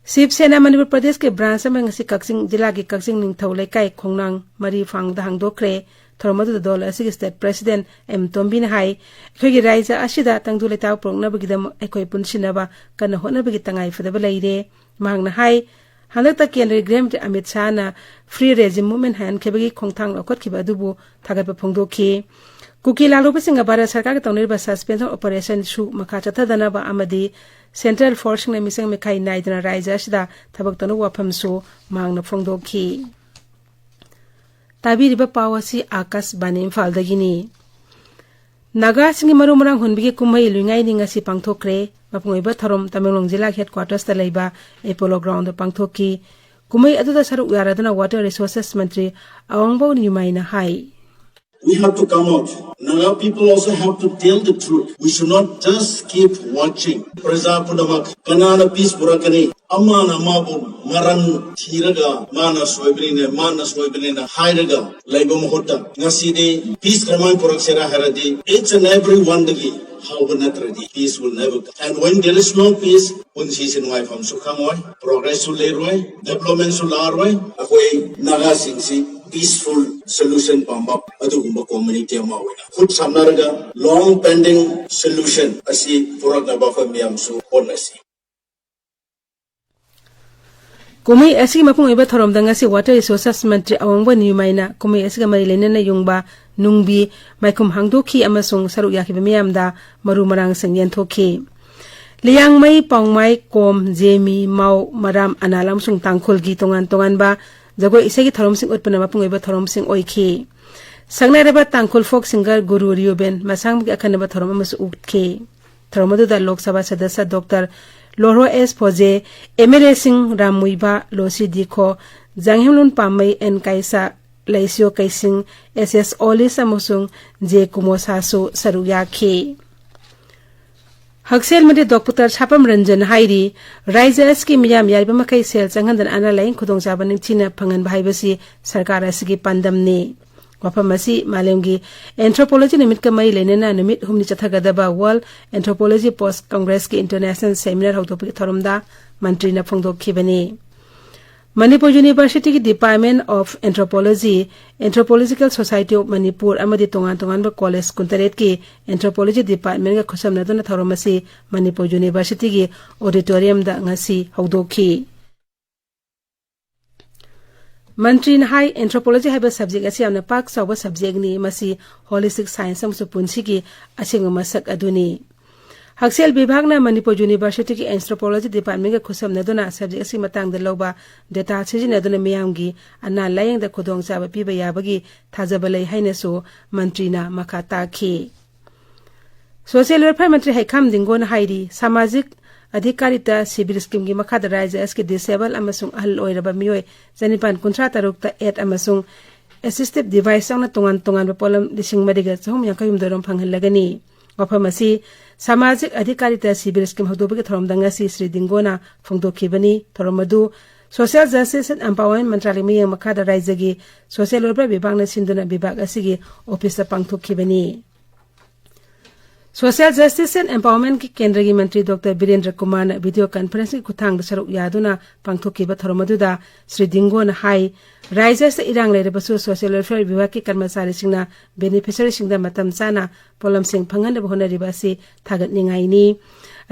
ꯁꯤꯕ ꯁꯦꯅꯥ ꯃꯅꯤꯄꯨꯔ ꯄ꯭ꯔꯗꯦꯁꯀꯤ ꯕ꯭ꯔꯥꯟꯁ ꯑꯃ ꯉꯁꯤ ꯀꯛꯆꯤꯡ ꯖꯤꯂꯥꯒꯤ ꯀꯛꯆꯤꯡ ꯅꯤꯡꯊꯧ ꯂꯩꯀꯥꯏ ꯈꯣꯡꯅꯥꯡ ꯃꯔꯤ ꯐꯥꯡꯗ ꯍꯥꯡꯗꯣꯛꯈ꯭ꯔꯦ꯫ ꯊꯧꯔꯝ ꯑꯗꯨꯗ ꯗꯣꯜ ꯑꯁꯤꯒꯤ ꯁ꯭ꯇꯦꯠ ꯄ꯭ꯔꯦꯁꯤꯗꯦꯟꯠ ꯑꯦꯝ ꯇꯣꯝꯕꯤꯅ ꯍꯥꯏ, ꯑꯩꯈꯣꯏꯒꯤ ꯔꯥꯏꯖ ꯑꯁꯤꯗ ꯇꯪꯗꯨ ꯂꯩꯇꯥꯕ ꯄꯨꯔꯛꯅꯕꯒꯤꯗꯃꯛ ꯑꯩꯈꯣꯏ ꯄꯨꯟꯁꯤꯟꯅꯕ ꯀꯟꯅ ꯍꯣꯠꯅꯕꯒꯤ ꯇꯉꯥꯏꯐꯗꯕ ꯂꯩꯔꯦ꯫ ꯃꯍꯥꯛꯅ ꯍꯥꯏ, ꯍꯟꯗꯛꯇ ꯀꯦꯟꯗ꯭ꯔꯒꯤ ꯒ꯭ꯔꯍ ꯃꯟꯇ꯭ꯔꯤ ꯑꯃꯤꯠ ꯁꯥꯍꯅ Free Regime Movement ꯍꯥꯏꯍꯟꯈꯤꯕꯒꯤ ꯈꯣꯡꯊꯥꯡ ꯂꯧꯈꯠꯈꯤꯕ ꯑꯗꯨꯕꯨ ꯊꯥꯒꯠꯄ ꯐꯣꯡꯗꯣꯛꯈꯤ꯫ ꯀꯨꯀꯤ ꯂꯥꯂꯣꯛꯄꯁꯤꯡꯒ ꯚꯥꯔꯠ ꯁꯔꯀꯥꯔꯒ ꯇꯧꯅꯔꯤꯕ suspension operation ꯁꯨ ꯃꯈꯥ ꯆꯠꯊꯗꯅꯕ ꯑꯃꯗꯤ central forceꯁꯤꯡꯅ ꯃꯤꯆꯪ ꯃꯤꯈꯥꯏ ꯅꯥꯏꯗꯅ ꯔꯥꯏꯖ ꯑꯁꯤꯗ ꯊꯕꯛ ꯇꯧꯅꯕ ꯋꯥꯐꯝꯁꯨ ꯃꯍꯥꯛꯅ ꯐꯣꯡꯗꯣꯛꯈꯤ꯫ ꯇꯥꯕꯤꯔꯤꯕ ꯄꯥꯎ ꯑꯁꯤ ꯑꯥꯀꯥꯁꯕꯥꯅꯤ ꯏꯝꯐꯥꯜꯗꯒꯤꯅꯤ꯫ ꯅꯥꯒꯥꯁꯤꯡꯒꯤ ꯃꯔꯨ ꯃꯔꯥꯡ ꯍꯨꯟꯕꯒꯤ ꯀꯨꯝꯍꯩ ꯂꯨꯏꯉꯥꯏꯅꯤꯡ ꯉꯁꯤ ꯄꯥꯡꯊꯣꯛꯈ꯭ꯔꯦ꯫ ꯃꯄꯨꯡ ꯑꯣꯏꯕ ꯊꯧꯔꯝ ꯇꯃꯦꯡꯂꯣꯡ ꯖꯤꯂꯥꯒꯤ headquartersꯇ ꯂꯩꯕ ꯑꯦꯄꯣꯂꯣ ꯒ꯭ꯔꯥꯎꯟꯗ ꯄꯥꯡꯊꯣꯛꯈꯤ꯫ ꯀꯨꯝꯍꯩ ꯑꯗꯨꯗ ꯁꯔꯨꯛ ꯌꯥꯔꯗꯨꯅ Water Resources Mantri ꯑꯋꯥꯡꯕꯧ ꯅꯤꯌꯨꯃꯥꯏꯅ high. We have to come out. Naga people also have to tell the truth. We should not just keep watching. ꯄ꯭ꯔꯖꯥ ꯄꯨꯝꯅꯃꯛ ꯀꯅꯥꯅ peace ꯄꯨꯔꯛꯀꯅꯤ? ꯑꯃꯅ ꯑꯃꯕꯨ ꯃꯔꯟ ꯊꯤꯔꯒ ꯃꯥꯅ ꯁꯣꯏꯕꯅꯤꯅꯦ, ꯃꯥꯅ ꯁꯣꯏꯕꯅꯤꯅ ꯍꯥꯏꯔꯒ ꯂꯩꯕ ꯃꯍꯨꯠꯇ ꯉꯁꯤꯗꯤ peace ꯀꯃꯥꯏꯅ ꯄꯨꯔꯛꯁꯤꯔꯥ ꯍꯥꯏꯔꯗꯤ each and every oneꯗꯒꯤ ꯍꯧꯕ ꯅꯠꯇ꯭ꯔꯗꯤ peace will never come. And when there is no peace, ꯄꯨꯟꯁꯤꯁꯦ ꯅꯨꯡꯉꯥꯏꯐꯝꯁꯨ ꯈꯪꯉꯣꯏ, progressꯁꯨ ꯂꯩꯔꯣꯏ, developmentꯁꯨ ꯂꯥꯛꯑꯔꯣꯏ꯫ ꯑꯩꯈꯣꯏ ꯅꯥꯒꯥꯁꯤꯡꯁꯤ peaceful solution ꯄꯥꯝꯕ ꯑꯗꯨꯒꯨꯝꯕ community ꯑꯃ ꯑꯣꯏꯅ ꯈꯨꯠ ꯁꯝꯅꯔꯒ long pending solution ꯑꯁꯤ ꯄꯨꯔꯛꯅꯕ ꯑꯩꯈꯣꯏ ꯃꯌꯥꯝꯁꯨ ꯍꯣꯠꯅꯁꯤ꯫ ꯀꯨꯝꯍꯩ ꯑꯁꯤꯒꯤ ꯃꯄꯨꯡ ꯑꯣꯏꯕ ꯊꯧꯔꯝꯗ ꯉꯁꯤ Water Resources ꯃꯟꯇ꯭ꯔꯤ ꯑꯋꯥꯡꯕ ꯅꯤꯌꯨꯃꯥꯏꯅ ꯀꯨꯝꯍꯩ ꯑꯁꯤꯒ ꯃꯔꯤ ꯂꯩꯅꯅ ꯌꯨꯡꯕ ꯅꯨꯡꯕꯤ ꯃꯥꯏꯈꯨꯝ ꯍꯥꯡꯗꯣꯛꯈꯤ ꯑꯃꯁꯨꯡ ꯁꯔꯨꯛ ꯌꯥꯈꯤꯕ ꯃꯤꯌꯥꯝꯗ ꯃꯔꯨ ꯃꯔꯥꯡꯁꯤꯡ ꯌꯦꯟꯊꯣꯛꯈꯤ꯫ ꯂꯤꯌꯥꯡꯃꯩ, ꯄꯥꯎꯃꯥꯏ, ꯀꯣꯝ, ꯖꯦꯃꯤ, ꯃꯥꯎ, ꯃꯔꯥꯝ, ꯑꯅꯥꯜ ꯑꯃꯁꯨꯡ ꯇꯥꯡꯈꯨꯜꯒꯤ ꯇꯣꯉꯥꯟ ꯇꯣꯉꯥꯟꯕ ꯖꯒꯣꯏ ꯏꯁꯩꯒꯤ ꯊꯧꯔꯝꯁꯤꯡ ꯎꯠꯄꯅ ꯃꯄꯨꯡ ꯑꯣꯏꯕ ꯊꯧꯔꯝꯁꯤꯡ ꯑꯣꯏꯈꯤ꯫ ꯁꯛꯅꯥꯏꯔꯕ ꯇꯥꯡꯈꯨꯜ ꯐꯣꯛ ꯁꯤꯡꯒꯔ ꯒꯨꯔꯨ ꯔꯤꯌꯨꯕꯦꯟ ꯃꯁꯥꯡꯕꯒꯤ ꯑꯈꯟꯅꯕ ꯊꯧꯔꯝ ꯑꯃꯁꯨ ꯎꯠꯈꯤ꯫ ꯊꯧꯔꯝ ꯑꯗꯨꯗ ꯂꯣꯛ ꯁꯚꯥ ꯁꯗꯁ꯭ꯌ doctor Lorho S Pfoze, M L ꯑꯦꯁꯤꯡ Ram Muiba, Losii Dikho, Janghemlung Panmei N Kaisa, Leishiyo Keishing, S S Olish ꯑꯃꯁꯨꯡ ꯖꯦ ꯀꯨꯃꯣꯁꯥꯁꯨ ꯁꯔꯨꯛ ꯌꯥꯈꯤ꯫ ꯍꯛꯁꯦꯜ ꯃꯟꯇ꯭ꯔꯤ ꯗꯣꯛꯇꯔ ꯁꯥꯄꯝ ꯔꯟꯖꯟ ꯍꯥꯏꯔꯤ, ꯔꯥꯏꯖ꯭ꯌ ꯑꯁꯤꯒꯤ ꯃꯤꯌꯥꯝ ꯌꯥꯔꯤꯕ ꯃꯈꯩ ꯁꯦꯜ ꯆꯪꯍꯟꯗꯅ ꯑꯅꯥ ꯂꯥꯌꯦꯡ ꯈꯨꯗꯣꯡꯆꯥꯕ ꯅꯤꯡꯊꯤꯅ ꯐꯪꯍꯟꯕ ꯍꯥꯏꯕꯁꯤ ꯁꯔꯀꯥꯔ ꯑꯁꯤꯒꯤ ꯄꯥꯟꯗꯝꯅꯤ꯫ ꯋꯥꯐꯝ ꯑꯁꯤ ꯃꯥꯂꯦꯝꯒꯤ ꯑꯦꯟꯊ꯭ꯔꯣꯄꯣꯂꯣꯖꯤ ꯅꯨꯃꯤꯠꯀ ꯃꯔꯤ ꯂꯩꯅꯅ ꯅꯨꯃꯤꯠ ꯍꯨꯝꯅꯤ ꯆꯠꯊꯒꯗꯕ ꯋꯥꯔꯜꯗ ꯑꯦꯟꯊ꯭ꯔꯣꯄꯣꯂꯣꯖꯤ ꯄꯣꯁ ꯀꯪꯒ꯭ꯔꯦꯁꯀꯤ ꯏꯟꯇꯔꯅꯦꯁꯅꯦꯜ ꯁꯦꯃꯤꯅꯥꯔ ꯍꯧꯗꯣꯛꯄꯒꯤ ꯊꯧꯔꯝꯗ ꯃꯟꯇ꯭ꯔꯤꯅ ꯐꯣꯡꯗꯣꯛꯈꯤꯕꯅꯤ꯫ ꯃꯅꯤꯄꯨꯔ ꯌꯨꯅꯤꯚꯔꯁꯤꯇꯤꯒꯤ department of anthropology, anthropological society of Manipur ꯑꯃꯗꯤ ꯇꯣꯉꯥꯟ ꯇꯣꯉꯥꯟꯕ ꯀꯣꯂꯦꯖ ꯀꯨꯟꯇꯔꯦꯠꯀꯤ ꯑꯦꯟꯊ꯭ꯔꯣꯄꯣꯂꯣꯖꯤ ꯗꯤꯄꯥꯔꯠꯃꯦꯟꯒ ꯈꯨꯠꯁꯝꯅꯗꯨꯅ ꯊꯧꯔꯝ ꯑꯁꯤ ꯃꯅꯤꯄꯨꯔ ꯌꯨꯅꯤꯚꯔꯁꯤꯇꯤꯒꯤ ꯑꯣꯗꯤꯇꯣꯔꯤꯌꯝꯗ ꯉꯁꯤ ꯍꯧꯗꯣꯛꯈꯤ꯫ ꯃꯟꯇ꯭ꯔꯤꯅ ꯍꯥꯏ, ꯑꯦꯟꯊ꯭ꯔꯣꯄꯣꯂꯣꯖꯤ ꯍꯥꯏꯕ ꯁꯕꯖꯦꯛ ꯑꯁꯤ ꯌꯥꯝꯅ ꯄꯥꯛ ꯆꯥꯎꯕ ꯁꯕꯖꯦꯛꯅꯤ, ꯃꯁꯤ ꯍꯣꯂꯤꯁꯇꯤꯛ ꯁꯥꯏꯟꯁ ꯑꯃꯁꯨꯡ ꯄꯨꯟꯁꯤꯒꯤ ꯑꯁꯦꯡꯕ ꯃꯁꯛ ꯑꯗꯨꯅꯤ꯫ ꯍꯛꯁꯦꯜ ꯕꯤꯚꯥꯒꯅ ꯃꯅꯤꯄꯨꯔ ꯌꯨꯅꯤꯚꯔꯁꯤꯇꯤꯒꯤ ꯑꯦꯟꯊ꯭ꯔꯣꯄꯣꯂꯣꯖꯤ ꯗꯤꯄꯥꯔꯠꯃꯦꯟꯒ ꯈꯨꯠꯁꯝꯅꯗꯨꯅ ꯁꯕꯖꯦꯛ ꯑꯁꯤꯒꯤ ꯃꯇꯥꯡꯗ ꯂꯧꯕ ꯗꯦꯇꯥ ꯁꯤꯖꯤꯟꯅꯗꯨꯅ ꯃꯤꯌꯥꯝꯒꯤ ꯑꯅꯥ ꯂꯥꯌꯦꯡꯗ ꯈꯨꯗꯣꯡꯆꯥꯕ ꯄꯤꯕ ꯌꯥꯕꯒꯤ ꯊꯥꯖꯕ ꯂꯩ ꯍꯥꯏꯅꯁꯨ ꯃꯟꯇ꯭ꯔꯤꯅ ꯃꯈꯥ ꯇꯥꯈꯤ꯫ ꯁꯣꯁꯤꯌꯦꯜ ꯋꯦꯜꯐꯤꯌꯔ ꯃꯟꯇ꯭ꯔꯤ ꯍꯩꯈꯥꯝ ꯗꯤꯡꯒꯣꯅ ꯍꯥꯏꯔꯤ, ꯁꯃꯥꯖꯤꯛ ꯑꯙꯤꯀꯥꯔꯤꯇꯥ ꯁꯤꯕꯤꯔ ꯁ꯭ꯀꯤꯝꯒꯤ ꯃꯈꯥꯗ ꯔꯥꯖ꯭ꯌ ꯑꯁꯤꯒꯤ ꯗꯤꯁꯦꯕꯜ ꯑꯃꯁꯨꯡ ꯑꯍꯜ ꯑꯣꯏꯔꯕ ꯃꯤꯑꯣꯏ ꯆꯅꯤꯄꯥꯟ ꯀꯨꯟꯊ꯭ꯔꯥ ꯇꯔꯨꯛꯇ ꯑꯦꯠ ꯑꯃꯁꯨꯡ ꯑꯦꯁꯤꯁꯇꯤꯚ ꯗꯤꯚꯥꯏꯁ ꯌꯥꯎꯅ ꯇꯣꯉꯥꯟ ꯇꯣꯉꯥꯟꯕ ꯄꯣꯠꯂꯝ ꯂꯤꯁꯤꯡ ꯃꯔꯤꯒ ꯆꯍꯨꯝ ꯌꯥꯡꯈꯩ ꯍꯨꯝꯗꯣꯏ ꯔꯣꯝ ꯐꯪꯍꯜꯂꯒꯅꯤ꯫ ꯋꯥꯐꯝ ꯑꯁꯤ ꯁꯃꯥꯖꯤꯛ ꯑꯙꯤꯀꯥꯔꯤꯇꯥ ꯁꯤꯕꯤꯔ ꯁ꯭ꯀꯤꯝ ꯍꯧꯗꯣꯛꯄꯒꯤ ꯊꯧꯔꯝꯗ ꯉꯁꯤ ꯁ꯭ꯔꯤ ꯗꯤꯡꯒꯣꯅ ꯐꯣꯡꯗꯣꯛꯈꯤꯕꯅꯤ꯫ ꯊꯧꯔꯝ ꯑꯗꯨ ꯁꯣꯁꯤꯌꯦꯜ ꯖꯁꯇꯤꯁ ꯑꯦꯟ ꯑꯦꯝꯄꯥꯋꯔꯃꯦꯟ ꯃꯟꯇ꯭ꯔꯥꯂꯌ ꯃꯤꯠꯌꯦꯡ ꯃꯈꯥꯗ ꯔꯥꯖ꯭ꯌꯒꯤ ꯁꯣꯁꯤꯌꯦꯜ ꯋꯦꯜꯐꯤꯌꯔ ꯕꯤꯚꯥꯒꯅ ꯁꯤꯟꯗꯨꯅ ꯕꯤꯚꯥꯒ ꯑꯁꯤꯒꯤ ꯑꯣꯐꯤꯁꯇ ꯄꯥꯡꯊꯣꯛꯈꯤꯕꯅꯤ꯫ ꯁꯣꯁꯤꯌꯦꯜ ꯖꯁꯇꯤꯁ ꯑꯦꯟ ꯑꯦꯝꯄꯥꯋꯔꯃꯦꯟꯒꯤ ꯀꯦꯟꯗ꯭ꯔꯒꯤ ꯃꯟꯇ꯭ꯔꯤ ꯗꯣꯛꯇꯔ ꯕꯤꯔꯦꯟꯗ꯭ꯔ ꯀꯨꯃꯥꯔꯅ ꯚꯤꯗꯤꯑꯣ ꯀꯟꯐꯔꯦꯟꯁꯀꯤ ꯈꯨꯠꯊꯥꯡꯗ ꯁꯔꯨꯛ ꯌꯥꯗꯨꯅ ꯄꯥꯡꯊꯣꯛꯈꯤꯕ ꯊꯧꯔꯝ ꯑꯗꯨꯗ ꯁ꯭ꯔꯤ ꯗꯤꯡꯒꯣꯅ ꯍꯥꯏ, ꯔꯥꯖ꯭ꯌ ꯑꯁꯤꯗ ꯏꯔꯥꯡ ꯂꯩꯔꯕꯁꯨ ꯁꯣꯁꯤꯌꯦꯜ ꯋꯦꯜꯐꯤꯌꯔ ꯕꯤꯚꯥꯒꯀꯤ ꯀꯔꯃꯆꯥꯔꯤꯁꯤꯡꯅ ꯕꯦꯅꯤꯐꯤꯁꯔꯤꯁꯤꯡꯗ ꯃꯇꯝ ꯆꯥꯅ ꯄꯣꯠꯂꯝꯁꯤꯡ ꯐꯪꯍꯟꯅꯕ ꯍꯣꯠꯅꯔꯤꯕ ꯑꯁꯤ ꯊꯥꯒꯠꯅꯤꯡꯉꯥꯏꯅꯤ꯫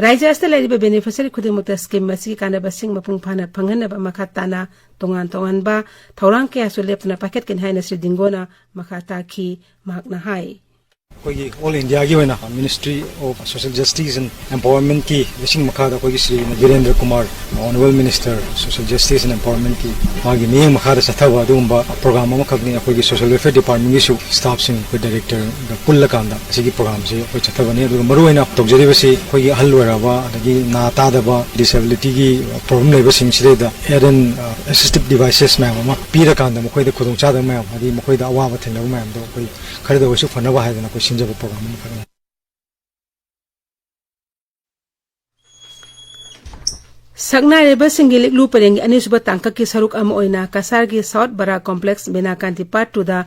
ꯔꯥꯖ꯭ꯌ ꯑꯁꯤꯗ ꯂꯩꯔꯤꯕ ꯕꯦꯅꯤꯐꯤꯁꯔꯤ ꯈꯨꯗꯤꯡꯃꯛꯇ ꯁ꯭ꯀꯤꯝ ꯑꯁꯤꯒꯤ ꯀꯥꯟꯅꯕꯁꯤꯡ ꯃꯄꯨꯡ ꯐꯥꯅ ꯐꯪꯍꯟꯅꯕ ꯃꯈꯥ ꯇꯥꯅ ꯇꯣꯉꯥꯟ ꯇꯣꯉꯥꯟꯕ ꯊꯧꯔꯥꯡ ꯀꯌꯥꯁꯨ ꯂꯦꯞꯇꯅ ꯄꯥꯏꯈꯠꯀꯅꯤ ꯍꯥꯏꯅ ꯁ꯭ꯔꯤ ꯗꯤꯡꯒꯣꯅ ꯃꯈꯥ ꯇꯥꯈꯤ꯫ ꯃꯍꯥꯛꯅ ꯍꯥꯏ, ꯑꯩꯈꯣꯏꯒꯤ ꯑꯣꯜ ꯏꯟꯗꯤꯌꯥꯒꯤ ꯑꯣꯏꯅ Ministry of Social Justice and Empowermentꯀꯤ ꯂꯤꯁꯤꯡ ꯃꯈꯥꯗ ꯑꯩꯈꯣꯏꯒꯤ Shri Birendra Kumar, Honourable Minister Social Justice and Empowermentꯀꯤ, ꯃꯥꯒꯤ ꯃꯤꯠꯌꯦꯡ ꯃꯈꯥꯗ ꯆꯠꯊꯕ ꯑꯗꯨꯒꯨꯝꯕ program ꯑꯃꯈꯛꯅꯤ꯫ ꯑꯩꯈꯣꯏꯒꯤ Social Welfare Departmentꯒꯤꯁꯨ staffꯁꯤꯡ, ꯑꯩꯈꯣꯏ directorꯒ ꯄꯨꯜꯂꯀꯥꯟꯗ ꯑꯁꯤꯒꯤ programꯁꯤ ꯑꯩꯈꯣꯏ ꯆꯠꯊꯕꯅꯤ꯫ ꯑꯗꯨꯒ ꯃꯔꯨꯑꯣꯏꯅ ꯇꯧꯖꯔꯤꯕꯁꯤ ꯑꯩꯈꯣꯏꯒꯤ ꯑꯍꯜ ꯑꯣꯏꯔꯕ, ꯑꯗꯒꯤ ꯅꯥ ꯇꯥꯗꯕ, disabilityꯒꯤ problem ꯂꯩꯕꯁꯤꯡꯁꯤꯗꯩꯗ aid and, uh, assistive devices ꯃꯌꯥꯝ ꯑꯃ ꯄꯤꯔꯀꯥꯟꯗ ꯃꯈꯣꯏꯗ ꯈꯨꯗꯣꯡꯆꯥꯗꯕ ꯃꯌꯥꯝ, ꯍꯥꯏꯗꯤ ꯃꯈꯣꯏꯗ ꯑꯋꯥꯕ ꯊꯦꯡꯅꯕ ꯃꯌꯥꯝꯗꯣ ꯑꯩꯈꯣꯏ ꯈꯔꯗ ꯑꯣꯏꯔꯁꯨ ꯐꯅꯕ ꯍꯥꯏꯗꯅ ꯑꯩꯈꯣꯏ ꯁꯤꯟꯖꯕ program ꯑꯃꯈꯛꯅꯤ꯫ ꯁꯛꯅꯥꯏꯔꯕꯁꯤꯡꯒꯤ ꯂꯤꯛꯂꯨ ꯄꯔꯦꯡꯒꯤ ꯑꯅꯤꯁꯨꯕ ꯇꯥꯡꯀꯛꯀꯤ ꯁꯔꯨꯛ ꯑꯃ ꯑꯣꯏꯅ ꯀꯁꯥꯔꯒꯤ South Bara Complex ꯕꯤꯅꯥꯀꯥꯟꯇꯤ Part twoꯗ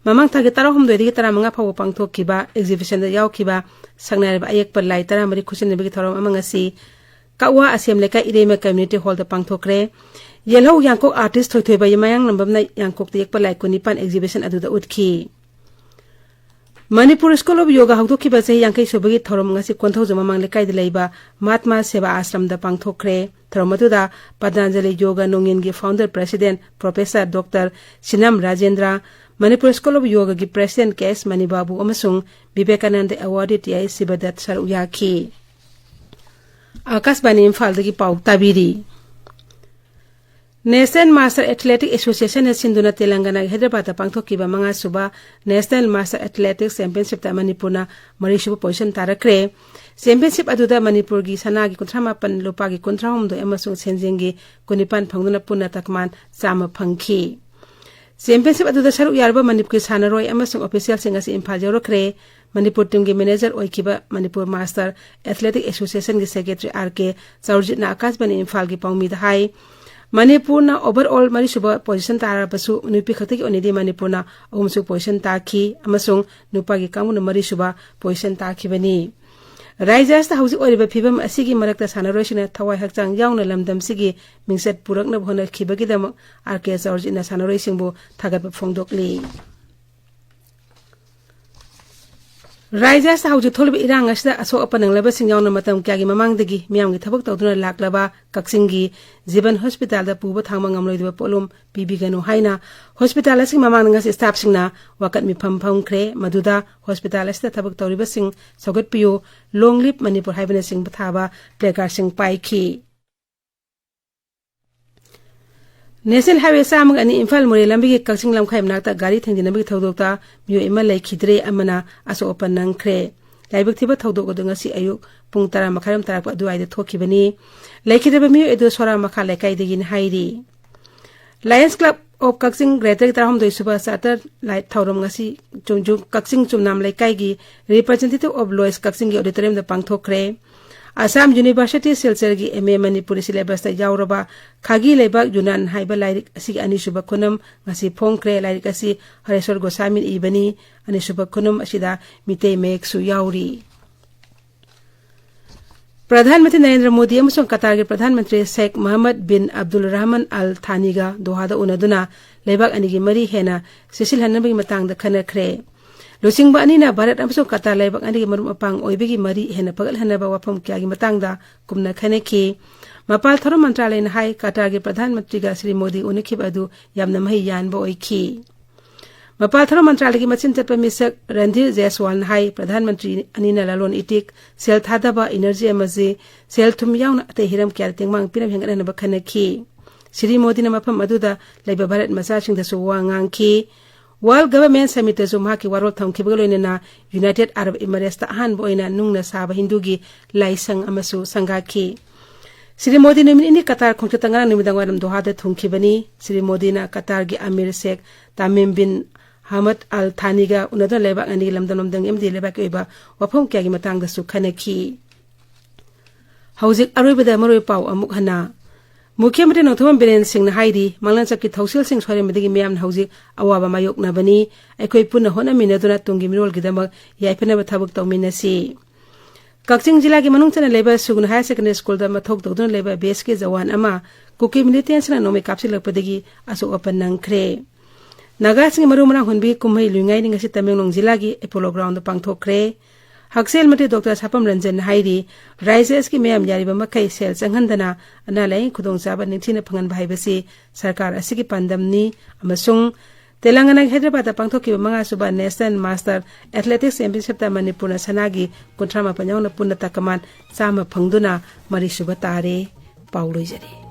ꯃꯃꯥꯡ ꯊꯥꯒꯤ ꯇꯔꯥꯍꯨꯝꯗꯣꯏꯗꯒꯤ ꯇꯔꯥꯃꯉꯥ ꯐꯥꯎꯕ ꯄꯥꯡꯊꯣꯛꯈꯤꯕ exhibitionꯗ ꯌꯥꯎꯈꯤꯕ ꯁꯛꯅꯥꯏꯔꯕ ꯑꯌꯦꯛꯄ ꯂꯥꯏ ꯇꯔꯥꯃꯔꯤ ꯈꯨꯠꯁꯤꯟꯅꯕꯒꯤ ꯊꯧꯔꯝ ꯑꯃ ꯉꯁꯤ ꯀꯛꯋꯥ ꯑꯁꯦꯝ ꯂꯩꯀꯥꯏ ꯏꯔꯩꯃ Community Hallꯗ ꯄꯥꯡꯊꯣꯛꯈ꯭ꯔꯦ꯫ ꯌꯦꯜꯍꯧ ꯌꯥꯡꯀꯣꯛ artist ꯊꯣꯏꯊꯣꯏꯕ ꯃꯌꯥꯡꯂꯝꯕꯝꯅ ꯌꯥꯡꯀꯣꯛꯇ ꯌꯦꯛꯄ ꯂꯥꯏ ꯀꯨꯟꯅꯤꯄꯥꯟ exhibition ꯑꯗꯨꯗ ꯎꯠꯈꯤ꯫ ꯃꯅꯤꯄꯨꯔ School of Yoga ꯍꯧꯗꯣꯛꯈꯤꯕ ꯆꯍꯤ ꯌꯥꯡꯈꯩ ꯁꯨꯕꯒꯤ ꯊꯧꯔꯝ ꯉꯁꯤ ꯀꯣꯟꯊꯧꯖꯝ ꯃꯃꯥꯡ ꯂꯩꯀꯥꯏꯗ ꯂꯩꯕ ꯃꯍꯥꯇꯃꯥ ꯁꯦꯕꯥ ꯑꯥꯁ꯭ꯔꯝꯗ ꯄꯥꯡꯊꯣꯛꯈ꯭ꯔꯦ꯫ ꯊꯧꯔꯝ ꯑꯗꯨꯗ ꯄꯇꯥꯟꯖꯂꯤ ꯌꯣꯒ ꯅꯣꯡꯌꯤꯟꯒꯤ founder president Professor Doctor ꯁꯤꯅꯝ Rajendra, Manipur School of Yogaꯒꯤ president ꯀꯦ ꯑꯦꯁ ꯃꯅꯤꯕꯥꯕꯨ ꯑꯃꯁꯨꯡ ꯕꯤꯕꯦꯀꯥꯅꯟꯗ awardee ꯇꯤ ꯑꯥꯏ ꯁꯤꯕꯗꯠ ꯁꯔꯨꯛ ꯌꯥꯈꯤ꯫ ꯑꯥꯀꯥꯁꯕꯥꯅꯤ ꯏꯝꯐꯥꯜꯗꯒꯤ ꯄꯥꯎ ꯇꯥꯕꯤꯔꯤ꯫ National Master Athletic Associationꯅ ꯁꯤꯟꯗꯨꯅ ꯇꯦꯂꯪꯒꯅꯥꯒꯤ ꯍꯩꯗ꯭ꯔꯕꯥꯗꯇ ꯄꯥꯡꯊꯣꯛꯈꯤꯕ ꯃꯉꯥꯁꯨꯕ National Master Athletics Championshipꯇ ꯃꯅꯤꯄꯨꯔꯅ ꯃꯔꯤꯁꯨꯕ position ꯇꯥꯔꯛꯈ꯭ꯔꯦ꯫ Championship ꯑꯗꯨꯗ ꯃꯅꯤꯄꯨꯔꯒꯤ ꯁꯅꯥꯒꯤ ꯀꯨꯟꯊ꯭ꯔꯥ ꯃꯥꯄꯟ, ꯂꯨꯄꯥꯒꯤ ꯀꯨꯟꯊ꯭ꯔꯥ ꯍꯨꯝꯗꯣꯏ ꯑꯃꯁꯨꯡ ꯁꯦꯟꯖꯦꯡꯒꯤ ꯀꯨꯟꯅꯤꯄꯥꯟ ꯐꯪꯗꯨꯅ ꯄꯨꯟꯅ ꯇꯀꯃꯥꯟ ꯆꯥꯝꯃ ꯐꯪꯈꯤ꯫ Championship ꯑꯗꯨꯗ ꯁꯔꯨꯛ ꯌꯥꯔꯨꯕ ꯃꯅꯤꯄꯨꯔꯒꯤ ꯁꯥꯟꯅꯔꯣꯏ ꯑꯃꯁꯨꯡ officialꯁꯤꯡ ꯉꯁꯤ ꯏꯝꯐꯥꯜ ꯌꯧꯔꯛꯈ꯭ꯔꯦ꯫ ꯃꯅꯤꯄꯨꯔ teamꯒꯤ manager ꯑꯣꯏꯈꯤꯕ ꯃꯅꯤꯄꯨꯔ Master Athletic Associationꯒꯤ secretary ꯑꯥꯔ ꯀꯦ ꯆꯥꯎꯔꯖꯤꯠꯅ ꯑꯥꯀꯥꯁꯕꯥꯅꯤ ꯏꯝꯐꯥꯜꯒꯤ ꯄꯥꯎꯃꯤꯗ ꯍꯥꯏ, ꯃꯅꯤꯄꯨꯔꯅ overall ꯃꯔꯤꯁꯨꯕ position ꯇꯥꯔꯕꯁꯨ ꯅꯨꯄꯤ ꯈꯛꯇꯒꯤ ꯑꯣꯏꯅꯗꯤ ꯃꯅꯤꯄꯨꯔꯅ ꯑꯍꯨꯝꯁꯨꯕ position ꯇꯥꯈꯤ ꯑꯃꯁꯨꯡ ꯅꯨꯄꯥꯒꯤ ꯀꯥꯡꯕꯨꯅ ꯃꯔꯤꯁꯨꯕ position ꯇꯥꯈꯤꯕꯅꯤ꯫ ꯔꯥꯏꯖ꯭ꯌ ꯑꯁꯤꯗ ꯍꯧꯖꯤꯛ ꯑꯣꯏꯔꯤꯕ ꯐꯤꯕꯝ ꯑꯁꯤꯒꯤ ꯃꯔꯛꯇ ꯁꯥꯟꯅꯔꯣꯏꯁꯤꯡꯅ ꯊꯋꯥꯏ ꯍꯛꯆꯥꯡ ꯌꯥꯎꯅ ꯂꯝꯗꯝꯁꯤꯒꯤ ꯃꯤꯡꯆꯠ ꯄꯨꯔꯛꯅꯕ ꯍꯣꯠꯅꯈꯤꯕꯒꯤꯗꯃꯛ ꯑꯥꯔ ꯀꯦ ꯆꯥꯎꯔꯖꯤꯠꯅ ꯁꯥꯟꯅꯔꯣꯏꯁꯤꯡꯕꯨ ꯊꯥꯒꯠꯄ ꯐꯣꯡꯗꯣꯛꯂꯤ꯫ ꯔꯥꯏꯖ꯭ꯌ ꯑꯁꯤꯗ ꯍꯧꯖꯤꯛ ꯊꯣꯛꯂꯤꯕ ꯏꯔꯥꯡ ꯑꯁꯤꯗ ꯑꯁꯣꯛ ꯑꯄꯟ ꯅꯪꯂꯕꯁꯤꯡ ꯌꯥꯎꯅ ꯃꯇꯝ ꯀꯌꯥꯒꯤ ꯃꯃꯥꯡꯗꯒꯤ ꯃꯤꯌꯥꯝꯒꯤ ꯊꯕꯛ ꯇꯧꯗꯨꯅ ꯂꯥꯛꯂꯕ ꯀꯛꯆꯤꯡꯒꯤ ꯖꯤꯕꯟ ꯍꯣꯁꯄꯤꯇꯥꯜꯗ ꯄꯨꯕ ꯊꯥꯡꯕ ꯉꯝꯂꯣꯏꯗꯕ ꯄꯣꯠꯂꯨꯝ ꯄꯤꯕꯤꯒꯅꯨ ꯍꯥꯏꯅ ꯍꯣꯁꯄꯤꯇꯥꯜ ꯑꯁꯤꯒꯤ ꯃꯃꯥꯡꯗ ꯉꯁꯤ ꯁ꯭ꯇꯥꯐꯁꯤꯡꯅ ꯋꯥꯀꯠ ꯃꯤꯐꯝ ꯐꯝꯈ꯭ꯔꯦ꯫ ꯃꯗꯨꯗ ꯍꯣꯁꯄꯤꯇꯥꯜ ꯑꯁꯤꯗ ꯊꯕꯛ ꯇꯧꯔꯤꯕꯁꯤꯡ ꯁꯧꯒꯠꯄꯤꯌꯨ, ꯂꯣꯡ ꯂꯤꯞ ꯃꯅꯤꯄꯨꯔ ꯍꯥꯏꯕꯅꯆꯤꯡꯕ ꯊꯥꯕ ꯄ꯭ꯂꯦꯀꯥꯔꯗꯁꯤꯡ ꯄꯥꯏꯈꯤ꯫ ꯅꯦꯁꯅꯦꯜ ꯍꯥꯏꯋꯦ ꯆꯥꯝꯃꯒ ꯑꯅꯤ ꯏꯝꯐꯥꯜ ꯃꯣꯔꯦ ꯂꯝꯕꯤꯒꯤ ꯀꯛꯆꯤꯡ ꯂꯝꯈꯥꯏ ꯃꯅꯥꯛꯇ ꯒꯥꯔꯤ ꯊꯦꯡꯖꯤꯟꯅꯕꯒꯤ ꯊꯧꯗꯣꯛꯇ ꯃꯤꯑꯣꯏ ꯑꯃ ꯂꯩꯈꯤꯗ꯭ꯔꯦ, ꯑꯃꯅ ꯑꯁꯣꯛ ꯑꯄꯟ ꯅꯪꯈ꯭ꯔꯦ꯫ ꯂꯥꯏꯕꯛ ꯊꯤꯕ ꯊꯧꯗꯣꯛ ꯑꯗꯨ ꯉꯁꯤ ꯑꯌꯨꯛ ꯄꯨꯡ ꯇꯔꯥ ꯃꯈꯥꯏꯔꯣꯝ ꯇꯥꯔꯛꯄ ꯑꯗꯨꯋꯥꯏꯗ ꯊꯣꯛꯈꯤꯕꯅꯤ꯫ ꯂꯩꯈꯤꯗ꯭ꯔꯕ ꯃꯤꯑꯣꯏ ꯑꯗꯨ ꯁꯣꯔꯥ ꯃꯈꯥ ꯂꯩꯀꯥꯏꯗꯒꯤꯅꯤ ꯍꯥꯏꯔꯤ꯫ Lions Club of ꯀꯛꯆꯤꯡ ꯒ꯭ꯔꯦꯇꯔꯒꯤ ꯇꯔꯥꯍꯨꯝꯗꯣꯏ ꯁꯨꯕ ꯆꯥꯔꯇꯔ ꯂꯥꯏꯠ ꯊꯧꯔꯝ ꯉꯁꯤ ꯆꯨꯝꯖꯨ-, ꯀꯛꯆꯤꯡ ꯆꯨꯝꯅꯥꯝ ꯂꯩꯀꯥꯏꯒꯤ Representative of Lois ꯀꯛꯆꯤꯡꯒꯤ ꯑꯣꯗꯤꯇꯣꯔꯤꯌꯝꯗ ꯄꯥꯡꯊꯣꯛꯈ꯭ꯔꯦ꯫ ꯑꯁꯥꯝ ꯌꯨꯅꯤꯚꯔꯁꯤꯇꯤ ꯁꯤꯜꯆꯔꯒꯤ ꯑꯦꯝ ꯑꯦ ꯃꯅꯤꯄꯨꯔꯤ ꯁꯤꯂꯦꯕꯁꯇ ꯌꯥꯎꯔꯕ ꯈꯥꯒꯤ ꯂꯩꯕꯥꯛ ꯌꯨꯅꯥꯟ ꯍꯥꯏꯕ ꯂꯥꯏꯔꯤꯛ ꯑꯁꯤꯒꯤ ꯑꯅꯤꯁꯨꯕ ꯈꯨꯅꯝ ꯉꯁꯤ ꯐꯣꯡꯈ꯭ꯔꯦ꯫ ꯂꯥꯏꯔꯤꯛ ꯑꯁꯤ ꯍꯔꯦꯁ꯭ꯋꯔ ꯒꯣꯁꯥꯃꯤꯅ ꯏꯕꯅꯤ꯫ ꯑꯅꯤꯁꯨꯕ ꯈꯨꯅꯝ ꯑꯁꯤꯗ ꯃꯤꯇꯩ ꯃꯌꯦꯛꯁꯨ ꯌꯥꯎꯔꯤ꯫ ꯄ꯭ꯔꯙꯥꯟ ꯃꯟꯇ꯭ꯔꯤ ꯅꯔꯦꯟꯗ꯭ꯔ ꯃꯣꯗꯤ ꯑꯃꯁꯨꯡ ꯀꯇꯥꯔꯒꯤ ꯄ꯭ꯔꯙꯥꯟ ꯃꯟꯇ꯭ꯔꯤ ꯁꯦꯈ ꯃꯍꯃꯗ ꯕꯤꯟ ꯑꯕꯗꯨꯜ ꯔꯍꯃꯟ ꯑꯜ ꯊꯥꯅꯤꯒ ꯗꯣꯍꯥꯗ ꯎꯅꯗꯨꯅ ꯂꯩꯕꯥꯛ ꯑꯅꯤꯒꯤ ꯃꯔꯤ ꯍꯦꯟꯅ ꯆꯦꯠꯁꯤꯜꯍꯟꯅꯕꯒꯤ ꯃꯇꯥꯡꯗ ꯈꯟꯅꯈ꯭ꯔꯦ꯫ ꯂꯨꯆꯤꯡꯕ ꯑꯅꯤꯅ ꯚꯥꯔꯠ ꯑꯃꯁꯨꯡ ꯀꯇꯥꯔ ꯂꯩꯕꯥꯛ ꯑꯅꯤꯒꯤ ꯃꯔꯨꯞ ꯃꯄꯥꯡ ꯑꯣꯏꯕꯒꯤ ꯃꯔꯤ ꯍꯦꯟꯅ ꯐꯒꯠꯍꯟꯅꯕ ꯋꯥꯐꯝ ꯀꯌꯥꯒꯤ ꯃꯇꯥꯡꯗ ꯀꯨꯞꯅ ꯈꯟꯅꯈꯤ꯫ ꯃꯄꯥꯜ ꯊꯧꯔꯝ ꯃꯟꯇ꯭ꯔꯥꯂꯌꯅ ꯍꯥꯏ, ꯀꯇꯥꯔꯒꯤ ꯄ꯭ꯔꯙꯥꯟ ꯃꯟꯇ꯭ꯔꯤꯒ ꯁ꯭ꯔꯤ ꯃꯣꯗꯤ ꯎꯅꯈꯤꯕ ꯑꯗꯨ ꯌꯥꯝꯅ ꯃꯍꯩ ꯌꯥꯟꯕ ꯑꯣꯏꯈꯤ꯫ ꯃꯄꯥꯜ ꯊꯧꯔꯝ ꯃꯟꯇ꯭ꯔꯥꯂꯌꯒꯤ ꯃꯆꯤꯟ ꯆꯠꯄ ꯃꯤꯁꯛ ꯔꯟꯙꯤꯔ ꯖꯌꯁꯋꯥꯜꯅ ꯍꯥꯏ, ꯄ꯭ꯔꯙꯥꯟ ꯃꯟꯇ꯭ꯔꯤ ꯑꯅꯤꯅ ꯂꯂꯣꯟ ꯏꯇꯤꯛ, ꯁꯦꯜ ꯊꯥꯗꯕ, ꯏꯅꯔꯖꯤ ꯑꯃꯁꯨꯡ ꯁꯦꯜ ꯊꯨꯝ ꯌꯥꯎꯅ ꯑꯇꯩ ꯍꯤꯔꯝ ꯀꯌꯥꯗ ꯇꯦꯡꯕꯥꯡ ꯄꯤꯅꯕ ꯍꯦꯟꯒꯠꯍꯟꯅꯕ ꯈꯟꯅꯈꯤ꯫ ꯁ꯭ꯔꯤ ꯃꯣꯗꯤꯅ ꯃꯐꯝ ꯑꯗꯨꯗ ꯂꯩꯕ ꯚꯥꯔꯠ ꯃꯆꯥꯁꯤꯡꯗꯁꯨ ꯋꯥ ꯉꯥꯡꯈꯤ꯫ World Government Summitꯇꯁꯨ ꯃꯍꯥꯛꯀꯤ ꯋꯥꯔꯣꯜ ꯊꯝꯈꯤꯕꯒ ꯂꯣꯏꯅꯅ ꯌꯨꯅꯥꯏꯇꯦꯗ ꯑꯔꯕ ꯏꯃꯥꯔꯦꯠꯁꯇ ꯑꯍꯥꯟꯕ ꯑꯣꯏꯅ ꯅꯨꯡꯅ ꯁꯥꯕ ꯍꯤꯟꯗꯨꯒꯤ ꯂꯥꯏꯁꯪ ꯑꯃꯁꯨ ꯁꯪꯒꯥꯈꯤ꯫ ꯁ꯭ꯔꯤ ꯃꯣꯗꯤ ꯅꯨꯃꯤꯠ ꯅꯤꯅꯤ ꯀꯇꯥꯔ ꯈꯣꯡꯆꯠꯇ ꯉꯔꯥꯡ ꯅꯨꯃꯤꯗꯥꯡ ꯋꯥꯏꯔꯝ ꯗꯣꯍꯥꯗ ꯊꯨꯡꯈꯤꯕꯅꯤ꯫ ꯁ꯭ꯔꯤ ꯃꯣꯗꯤꯅ ꯀꯇꯥꯔꯒꯤ ꯑꯃꯤꯔ ꯁꯦꯈ ꯇꯥꯃꯤꯝ ꯕꯤꯟ ꯍꯃꯗ ꯑꯜ ꯊꯥꯅꯤꯒ ꯎꯅꯗꯨꯅ ꯂꯩꯕꯥꯛ ꯑꯅꯤꯒꯤ ꯂꯝꯗꯝ ꯂꯝꯗꯝꯒꯤ ꯑꯃꯗꯤ ꯂꯩꯕꯥꯛꯀꯤ ꯑꯣꯏꯕ ꯋꯥꯐꯝ ꯀꯌꯥꯒꯤ ꯃꯇꯥꯡꯗꯁꯨ ꯈꯟꯅꯈꯤ꯫ ꯍꯧꯖꯤꯛ ꯑꯔꯣꯏꯕꯗ ꯃꯔꯨꯑꯣꯏꯕ ꯄꯥꯎ ꯑꯃꯨꯛ ꯍꯟꯅ꯫ ꯃꯨꯈ꯭ꯌ ꯃꯟꯇ꯭ꯔꯤ ꯅꯣꯡꯊꯣꯝꯕꯝ ꯕꯤꯔꯦꯟ ꯁꯤꯡꯅ ꯍꯥꯏꯔꯤ, ꯃꯥꯡꯂꯟꯆꯠꯀꯤ ꯊꯧꯁꯤꯜꯁꯤꯡ ꯁꯣꯏꯔꯝꯕꯗꯒꯤ ꯃꯤꯌꯥꯝꯅ ꯍꯧꯖꯤꯛ ꯑꯋꯥꯕ ꯃꯥꯌꯣꯛꯅꯕꯅꯤ꯫ ꯑꯩꯈꯣꯏ ꯄꯨꯟꯅ ꯍꯣꯠꯅꯃꯤꯟꯅꯗꯨꯅ ꯇꯨꯡꯒꯤ ꯃꯤꯔꯣꯜꯒꯤꯗꯃꯛ ꯌꯥꯏꯐꯅꯕ ꯊꯕꯛ ꯇꯧꯃꯤꯟꯅꯁꯤ꯫ ꯀꯛꯆꯤꯡ ꯖꯤꯂꯥꯒꯤ ꯃꯅꯨꯡ ꯆꯟꯅ ꯂꯩꯕ ꯁꯨꯒꯅꯥ ꯍꯥꯌꯔ ꯁꯦꯀꯦꯟꯗꯔꯤ ꯁ꯭ꯀꯨꯜꯗ ꯃꯊꯧ ꯇꯧꯗꯨꯅ ꯂꯩꯕ ꯕꯤ ꯑꯦꯁ ꯀꯦ ꯖꯋꯥꯟ ꯑꯃ ꯀꯨꯀꯤ ꯃꯤꯂꯤꯇꯦꯟꯁꯤꯡꯅ ꯅꯣꯡꯃꯩ ꯀꯥꯞꯁꯤꯜꯂꯛꯄꯗꯒꯤ ꯑꯁꯣꯛ ꯑꯄꯟ ꯅꯪꯈ꯭ꯔꯦ꯫ ꯅꯥꯒꯥꯁꯤꯡꯒꯤ ꯃꯔꯨ ꯃꯔꯥꯡ ꯍꯨꯟꯕꯤ ꯀꯨꯝꯍꯩ ꯂꯨꯏꯉꯥꯏꯅꯤ ꯉꯁꯤ ꯇꯃꯦꯡꯂꯣꯡ ꯖꯤꯂꯥꯒꯤ ꯑꯦꯄꯣꯂꯣ ꯒ꯭ꯔꯥꯎꯟꯗ ꯄꯥꯡꯊꯣꯛꯈ꯭ꯔꯦ꯫ ꯍꯛꯁꯦꯜ ꯃꯟꯇ꯭ꯔꯤ ꯗꯣꯛꯇꯔ ꯁꯥꯄꯝ ꯔꯟꯖꯟ ꯍꯥꯏꯔꯤ, ꯔꯥꯏꯖ꯭ꯌ ꯑꯁꯤꯒꯤ ꯃꯤꯌꯥꯝ ꯌꯥꯔꯤꯕ ꯃꯈꯩ ꯁꯦꯜ ꯆꯪꯍꯟꯗꯅ ꯑꯅꯥ ꯂꯥꯌꯦꯡ ꯈꯨꯗꯣꯡꯆꯥꯕ ꯅꯤꯡꯊꯤꯅ ꯐꯪꯍꯟꯕ ꯍꯥꯏꯕꯁꯤ ꯁꯔꯀꯥꯔ ꯑꯁꯤꯒꯤ ꯄꯥꯟꯗꯝꯅꯤ ꯑꯃꯁꯨꯡ ꯇꯦꯂꯪꯒꯅꯥꯒꯤ ꯍꯥꯏꯗ꯭ꯔꯕꯥꯗꯇ ꯄꯥꯡꯊꯣꯛꯈꯤꯕ ꯃꯉꯥꯁꯨꯕ ꯅꯦꯁꯅꯦꯜ ꯃꯥꯁꯇꯔ ꯑꯦꯊꯂꯦꯇꯤꯛꯁ ꯆꯦꯝꯄꯤꯌꯟꯁꯤꯞꯇ ꯃꯅꯤꯄꯨꯔꯅ ꯁꯅꯥꯒꯤ ꯀꯨꯟꯊ꯭ꯔꯥ ꯃꯥꯄꯟ ꯌꯥꯎꯅ ꯄꯨꯟꯅ ꯇꯀꯃꯥꯟ ꯆꯥꯝꯃ ꯐꯪꯗꯨꯅ ꯃꯔꯤꯁꯨꯕ ꯇꯥꯔꯦ꯫ ꯄꯥꯎ ꯂꯣꯏꯖꯔꯦ꯫